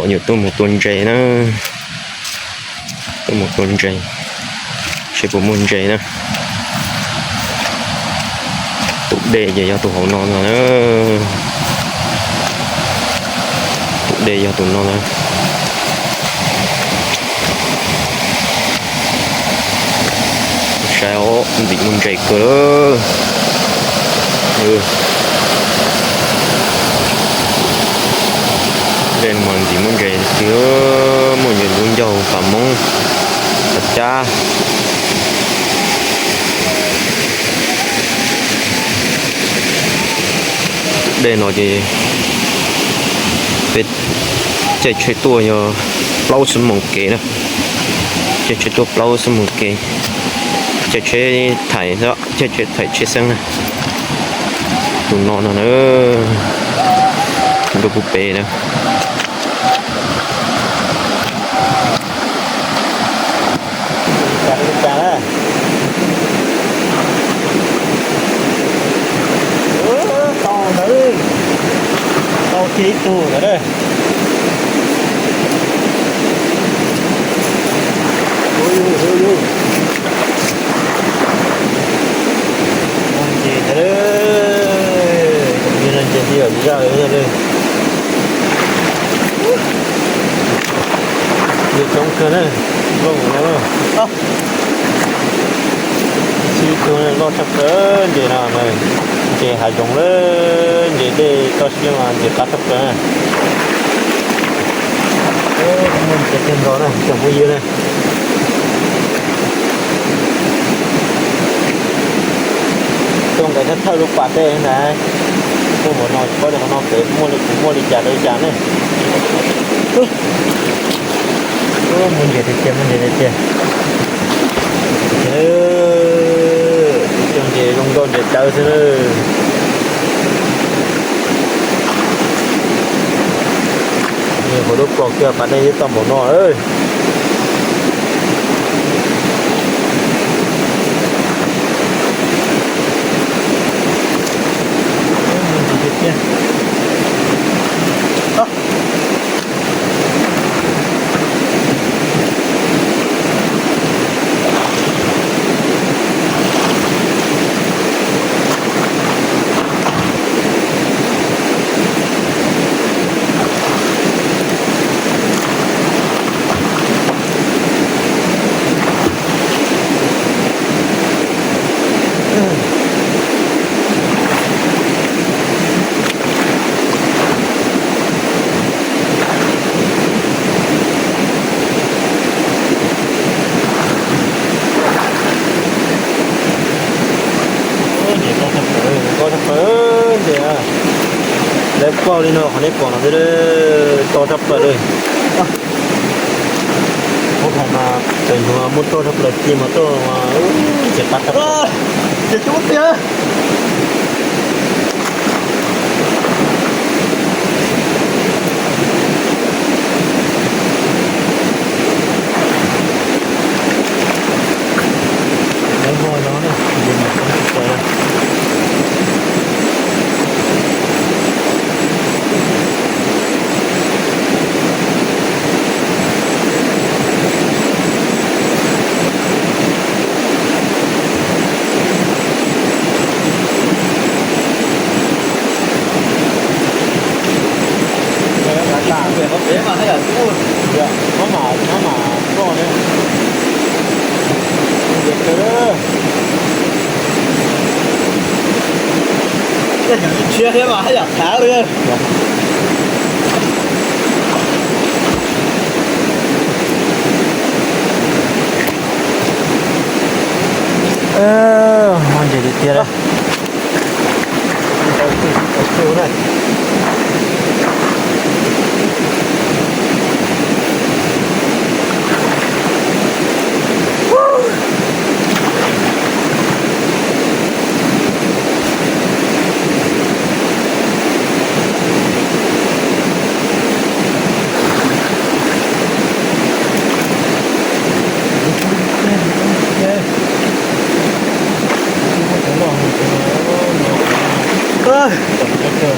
Nyuam tuaj mus tua ntses na, tuaj mus tua ntses, seb puas muaj ntses na. Tus dej ces yog tus hauv no ntag na. Tus dej yog tus no ntag. Saib os, ntxim muaj ntses kawg lawm. Dej mas ntxim muaj ntses tiag, muaj ntses ntub ncauj pas moob pas cab. Dej no ces peb caij tsheb tuaj yog plaub xuab moos kev na. Caij tsheb tuaj plaub xuab moos kev, caij tsheb thaim, caij tsheb thaim tsheb xeeb na. Tus no no na, nrog kuv pem na. Tau ntawd, tau kiag ib tug ntawd. Ntses ntawd, ntses ntawd zaj ntses coob kawg na, loj no. Sib tug loj tshaj plaws ntses no, ntses hav zoov lawm, ntses dej toj siab mas ntses qab tshaj plaws na. Muaj ntses kawg nkaus na tsoom phooj ywg na. Tuaj nqes thawj thawj lub pas dej ntag. Tuaj npaum no tsis paub tias qhov no pem muaj li, kuv muaj li cas rau li cas ne. Muaj ntses tiag tiag, muaj ntses tiag tiag. Cov ntses zoo nkauj ntses dawb xwb na. Hauv lub plos kiag pas dej twb toj npaum no lawm. Ntses nkauj tshaj plaws ntses. Lawv pauj li no qhov nej pom no xwb, nkauj tshaj plaws li. Muab qhov mas pem ntug muab roj tshaj plaws ci mas tuaj mas ntses qab tshaj plaws. Ces coob tiag. Lawv vog no na, ntses mas coob tshaj plaws. Tshiab thiab mas haj yam khav li. Muaj ntses tiag tiag.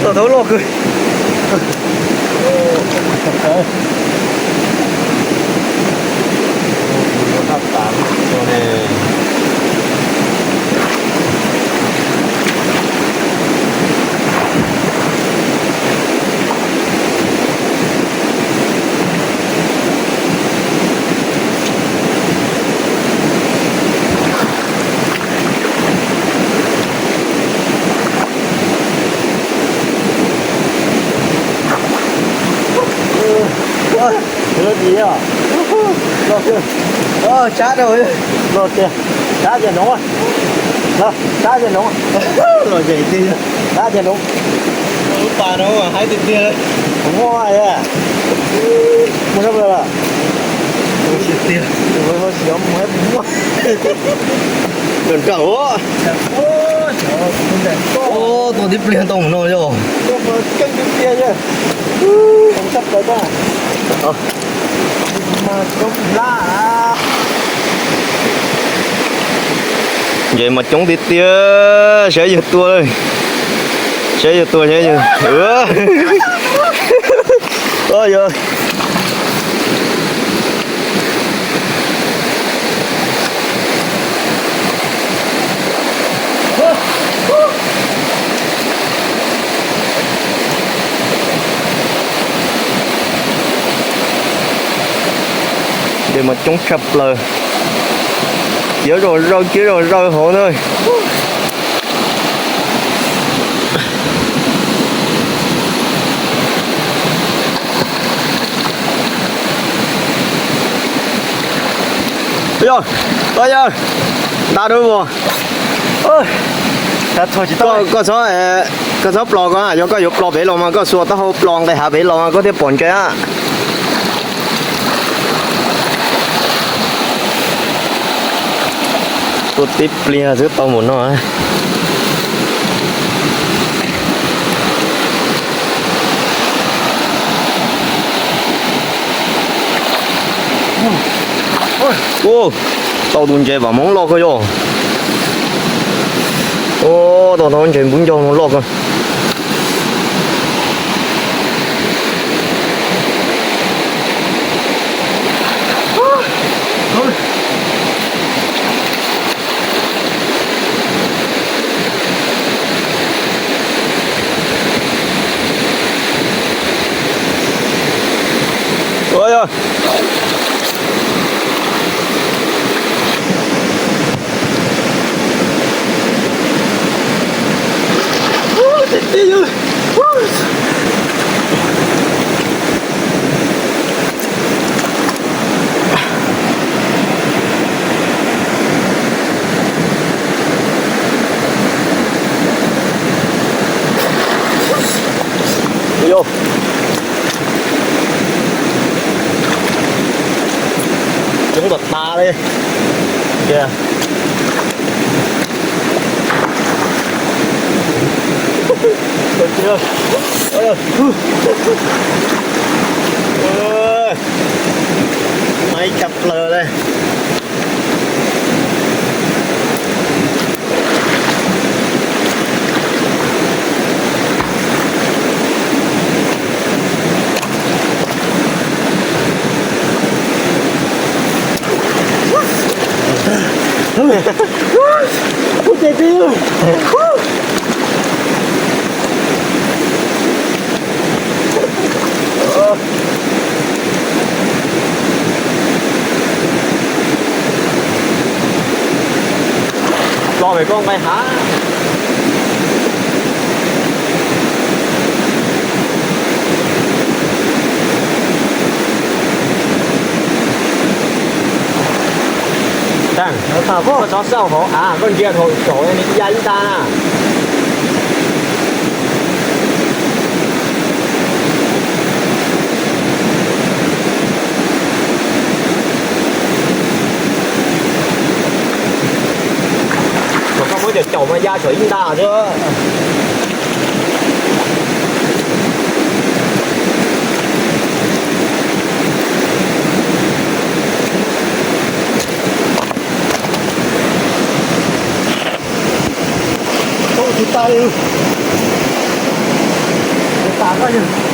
Tau tau loj kawg. Loj tiag, loj tiag, loj tiag, sab tiag noov, sab tiag noov, loj tiag tiag, sab tiag noov. Lub pas no haib tiag tiag. Muaj, muaj sab plaws lawm. Tiag, nrag nrag. Tau tib pliag tau mus no yog. Ntses mas coob tiag tiag, saib yawg tua, saib yawg tua, saib yawg. Ntses mas coob tshaj plaws. Ciav zom zaws, ciav zom zaws hauv na. Yog, yog, nta dua mas. Koj txhob, koj txhob plos ko, yog koj yuav plos pem los mas koj xuas taub hau plos nqis hav pem los mas koj thiaj pom ntses. Tua tib pliag xwb tau mus no. Tau tus ntses vam hmoob loj kawg yog. Tau tus ntses npub ncaug no loj kawg. Coob tas tas li. Maib tshaj plaws li. Los pem koj nqaij hav. Koj txhob xauj hauv av, koj ntsia rau saum nws ya ib nta na. Mas koj muab cov caum mas ya saum ib nta xwb.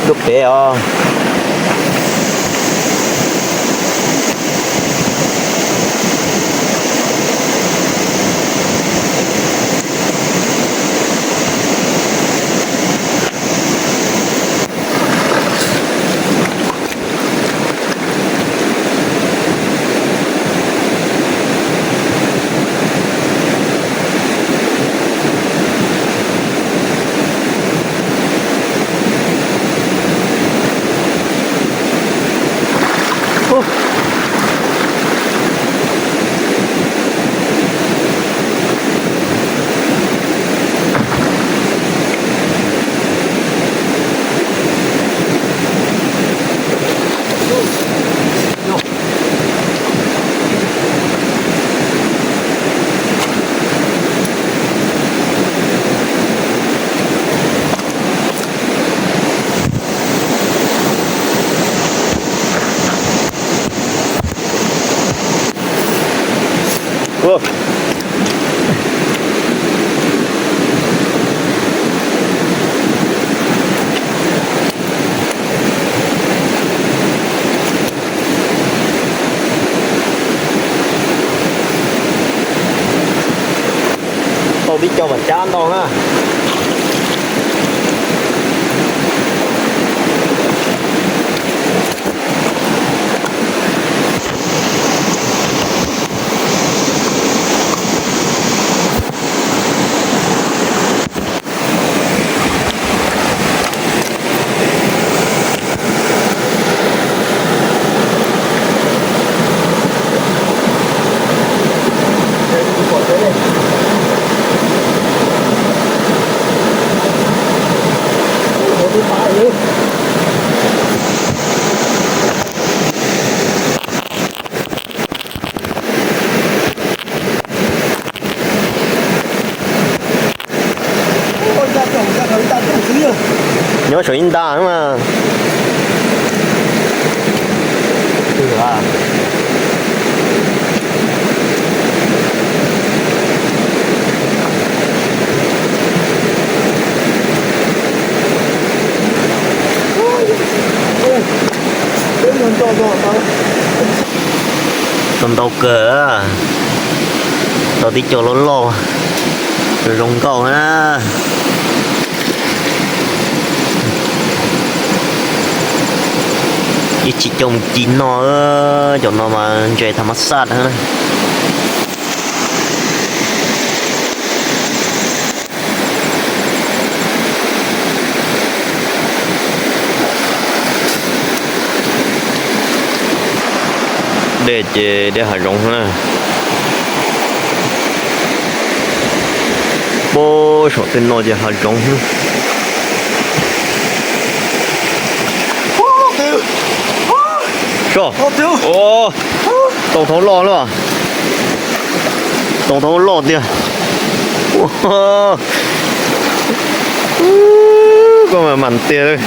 Lub pem os. Tib co vam cab ntau na. Nyob saum ib nta mas. Tau ntau kawg, tau tib co loj loj, zoo nkauj na. Ib tsis coj mus ci noj, cov no mas ntses tham mas xaj na. Dej ces dej hav zoov na. Puag saum tej no ces hav zoov. Soj, tau thauv loj lawm. Tau thauv loj tiag. Koj mas mam tiag.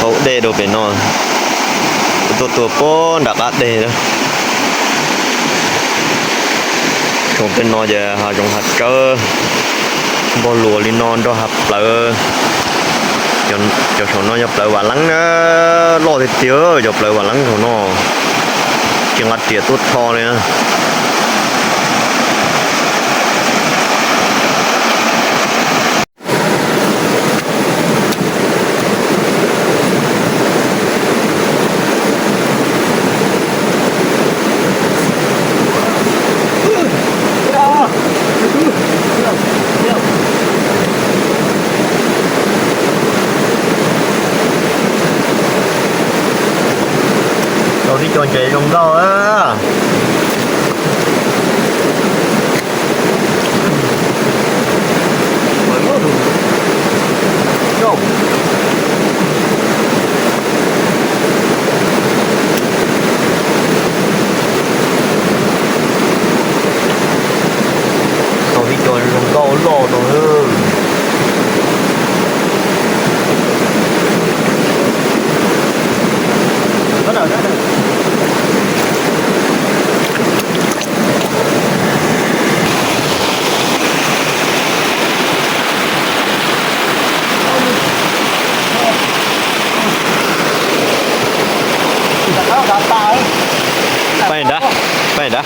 Hauv dej rau pem no, tuaj tuaj puag nram qab deg lawm. Saum tej no ces hav zoov hav tsawb, npog luas li no nrog hav plawv. Cov saum no yog plawv Vam Leeb na, loj tiag tiag cov plawv Vam Leeb saum no, tsis nqa riam tuaj tho li na. Tau tib co ntses zoo nkauj. Tau tib co zoo nkauj loj no. Pab dav, pab dav.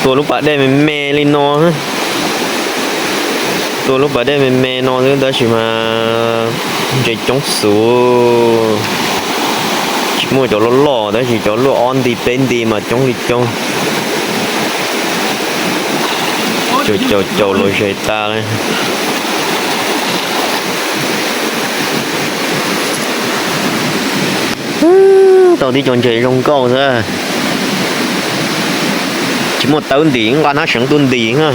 Tua lub pas dej me me li no, tua lub pas dej me me no xwb tab sis mas ntses coob xwb. Tsis muaj cov loj loj tab sis cov luaj ob nti peb nti mas coob li coob. Caum caum caum los zes tas li. Tau tib co ntses zoo nkauj xwb. Tsis muaj tawb ntim, nqa hnab seev tuaj ntim na.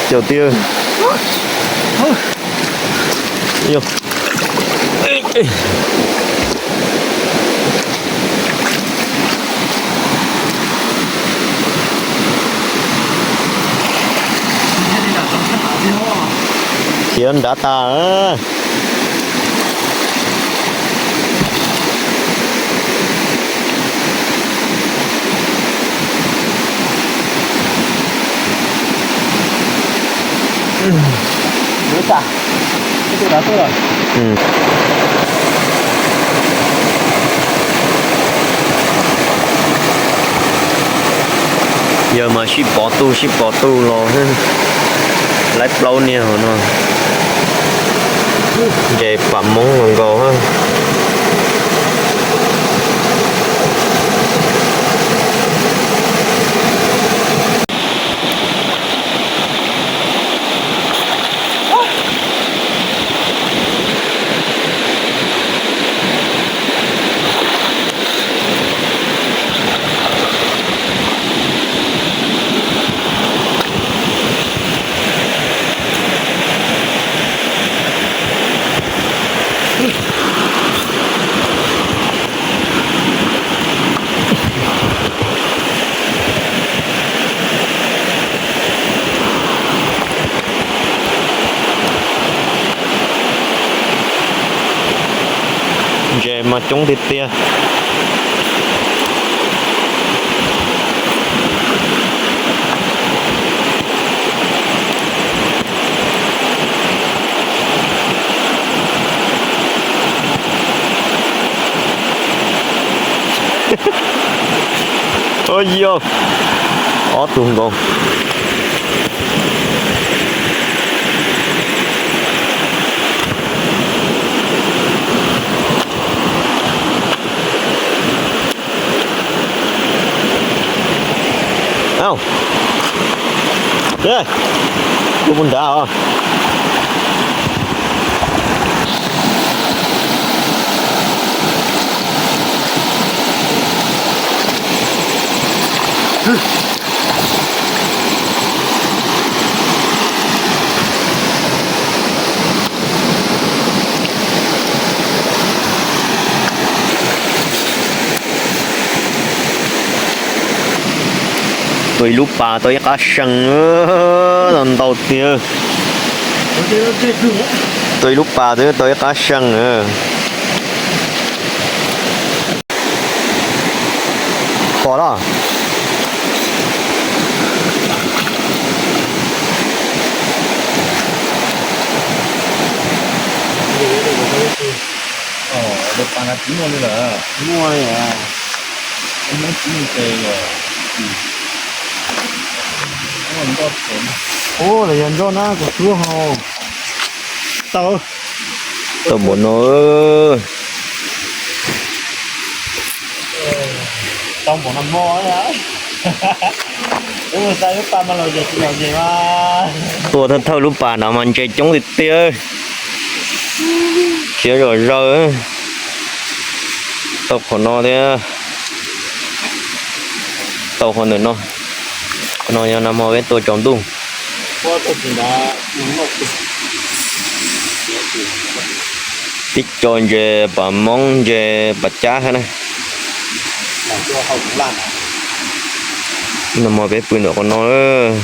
Caum tiag. Yog. Tiav nrad tas. Yawg mas sib pov tu sib pov tu los, laib plaub niag hauv no. Ntses pam Hmoob los nkaus. Ntses mas coob tiag tiag. Ua yog ob tug nkaus. Au, kuj mus nrad os. Tau ib lub pas tau ib qab seev, ntau ntau tiag. Tau ib lub pas twb tau ib qab seev. Pom los? Ua, lawv yog nroj na, kuv xub hau. Tau, tau npaum no. Tua thawj thawj lub pas no mas ntses coob tiag tiag. Siav zom zaws. Tau qhov no thiab. Tau qhov ntawm no. Qhov no yog nag hmo peb tua tsaus ntuj. Tib co ntses pam Hmoob ntses pam Cab hab na. Nag hmo peb pw ntawm qhov no lawm.